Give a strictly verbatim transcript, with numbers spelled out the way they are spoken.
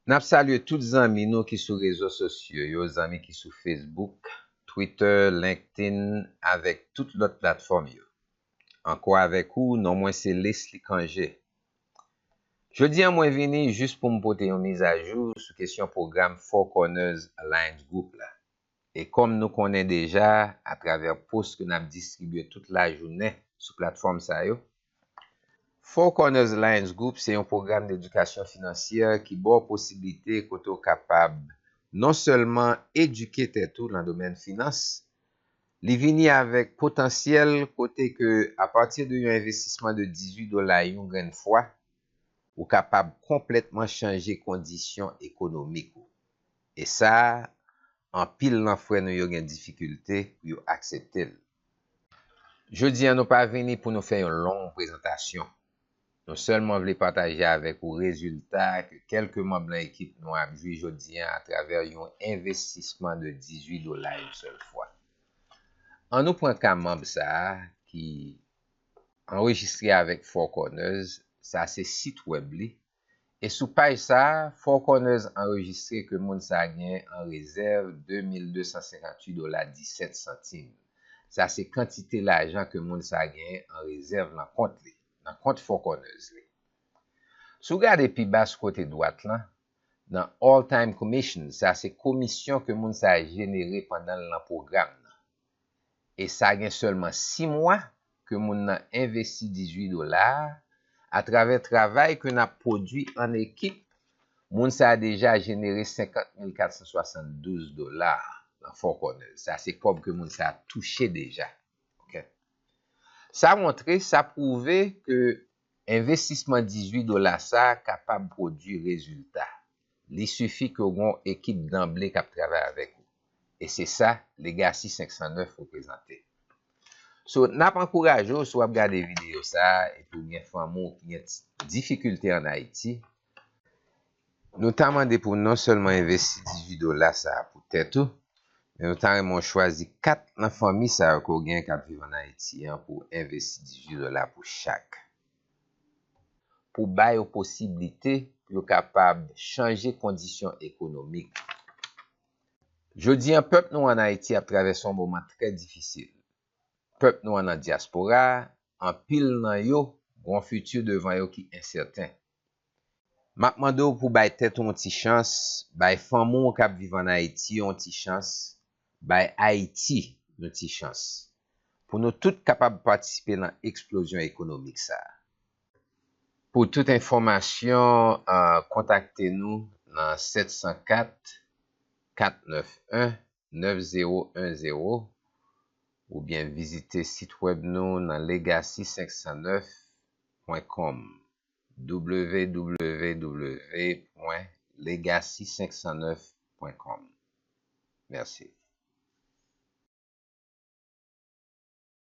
N ap salye tout zanmi nou ki sou rezo sosyo yo, zanmi ki sou Facebook, Twitter, LinkedIn, avèk tout lòt platfòm yo. Ankò avèk ou, non mwen se Leslie Cangé. Jodi a, mwen vini jis pou m pote yon mizajou sou kesyon pwogram Four Corners Alliance Group la. E kòm nou konnen deja, atravè post ke n ap distribye tout lajounen sou platfòm sa yo, Four Corners Alliance Group se yon pwogram dedikasyon finansyè ki ba w posiblite kote w kapab non sèlman edike tèt ou nan domèn finans, li vini avèk potansyèl kote ke, apati de yon envestisman de dizuit dola yon grenn fwa, ou kapab konplètman chanje kondisyon ekonomik ou. E sa, anpil nan frè nou yo gen difikilte pou yo aksepte l. Jodi a, nou pa vini pou nou fè yon long prezantasyon. Nou sèlman vle pataje avèk ou rezilta ke kèlke manm nan ekip nou ap jwi jodi a atravè yon envestisman de dizuit dola yon sèl fwa. Ann nou pran ka manm sa a ki anrejistre avèk Four Corners, sa se sit wèb li. E sou paj sa a, Four Corners anrejistre ke moun sa a genyen an rezèv de mil de san senkantuit dola disèt santim. Sa se kantite lajan ke moun sa a genyen an rezèv nan kont li, nan kont Four Corners li. Si w gade pi ba sou kote dwat lan, nan All Time Commission, sa se komisyon ke moun sa a jenere pandan l nan pwogram nan. E sa gen sèlman sis mwa ke moun nan envesti dizuit dola a, atravè travay ke n ap pwodui an ekip, moun sa a deja jenere senkant mil kat san swasanndouz dola nan Four Corners. Sa se kòb ke moun sa a touche deja. Ok? Sa montre, sa pwouve ke envestisman dizuit dola sa a kapab pwodui rezilta. Li sifi ke w gen yon ekip danble k ap travay avèk ou. E se sa Legacy senk san nèf reprezante. So, n ap ankouraje w, si w ap gade videyo sa a, epi w gen fanmi w ki gen ti difikilte ann Ayiti, nou ta mande pou w non sèlman envesti dizuit dola sa a pou tèt ou, men nou ta renmen w chwazi kat nan fanmi sa yo ke w gen k ap viv ann Ayiti an pou w envesti dizuit dola pou chak. Pou ba yo posiblite pou yo kapab chanje kondisyon ekonomik. Jodi a, pèp nou ann Ayiti ap travèse yon moman trè difisil. Pèp nou an nan dyaspora a, anpil nan yo gen yon fiti devan yo ki ensèten. M ap mande w pou w bay tèt ou yon ti chans, bay fanmi w k ap viv ann Ayiti yon ti chans, bay Ayiti yon ti chans, pou nou tout kapab patisipe nan eksplozyon ekonomik sa a. Pou tout enfòmasyon, ah, kontakte nou nan sèt san kat, kat nèf en, nèf zewo en zewo, oubyen vizite sit wèb nou nan legacy senk san nèf pwen kòm, w w w pwen legacy senk san nèf pwen kòm. Mèsi.